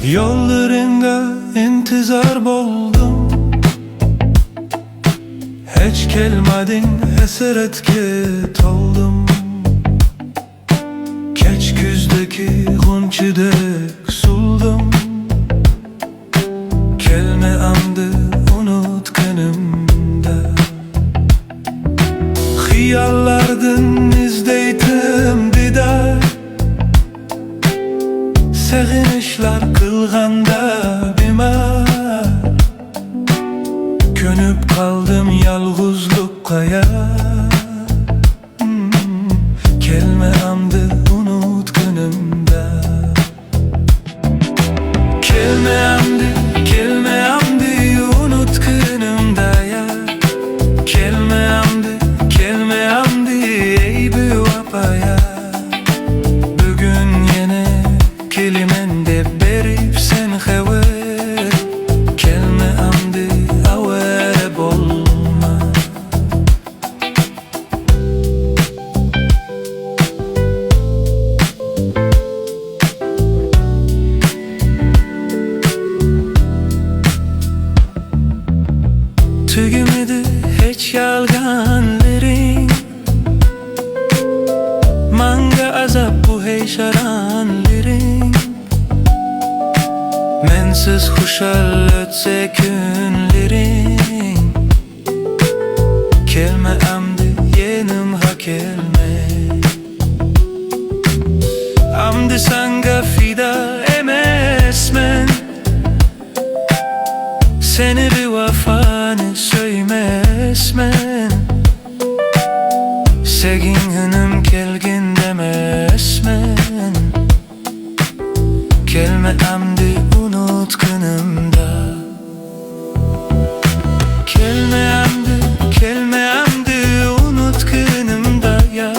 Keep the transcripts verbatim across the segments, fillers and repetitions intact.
يوللىرىڭغا ئىنتىزار بولدۇم، ھېچ كەلمىدىڭ، ھەسرەتكە تولدۇم. كەچ كۈزدىكى غۇنچىدەك سولدۇم، كەلمە ئەمدى ئۇنۇت كۈنۈمدە. خىياللاردىن ئىزدەيتتىم دىدار، سېغىنىشلار قىلغاندا بىمار. كۆنۈپ قالدىم يالغۇزلۇققا يا. كەلمە ئەمدى ئۇنۇت كۈنۈمدە. كەلمە ئەمدى، كەلمە ئەمدى ئۇنۇت كۈنۈمدە يا. كەلمە ئەمدى، كەلمە ئەمدى ئەي بىۋاپا يا. بۈگۈن يەنە كېلىمەن دەپ بېرىپسەن خەۋەر. كەلمە ئەمدى ئاۋارە بولما. تۈگىمىدى ھېچ يالغانلىرىڭ، ماڭا ئازاب بۇ ھەيرانلىرىڭ. مەنسىز خۇشال ئۆتسە كۈنلىرىڭ، كەلمە ئەمدى يېنىمغا كەلمە. ئەمدى ساڭا پىدا ئەمەسمەن، سېنى بىۋاپانى سۆيمەسمەن. سېغىنغىنىم كەلگىن دېمەسمەن. كەلمە ئەمدى ئۇنۇت كۈنۈمدە. كەلمە ئەمدى، كەلمە ئەمدى ئۇنۇت كۈنۈمدە يا.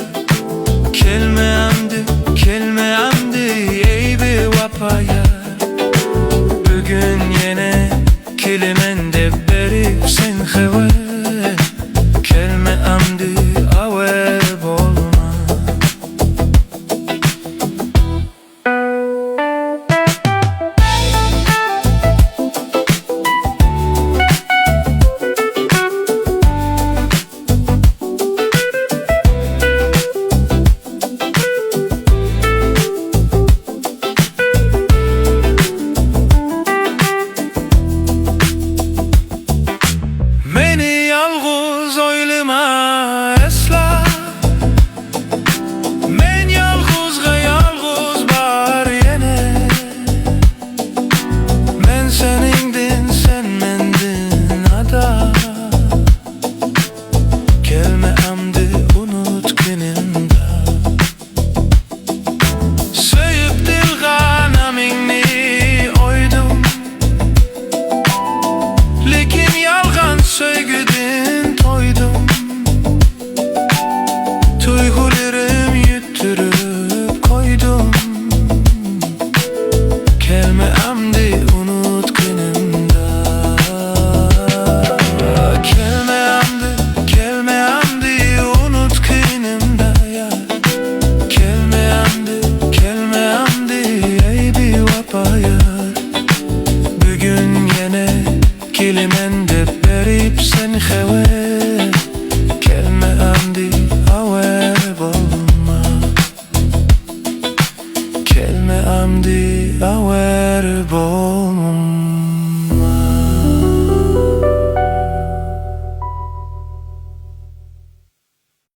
كەلمە ئەمدى، كەلمە ئەمدى ئەي بىۋاپا يا. بۈگۈن يەنە كېلىمەن دەپ بېرىپسەن خەۋەر.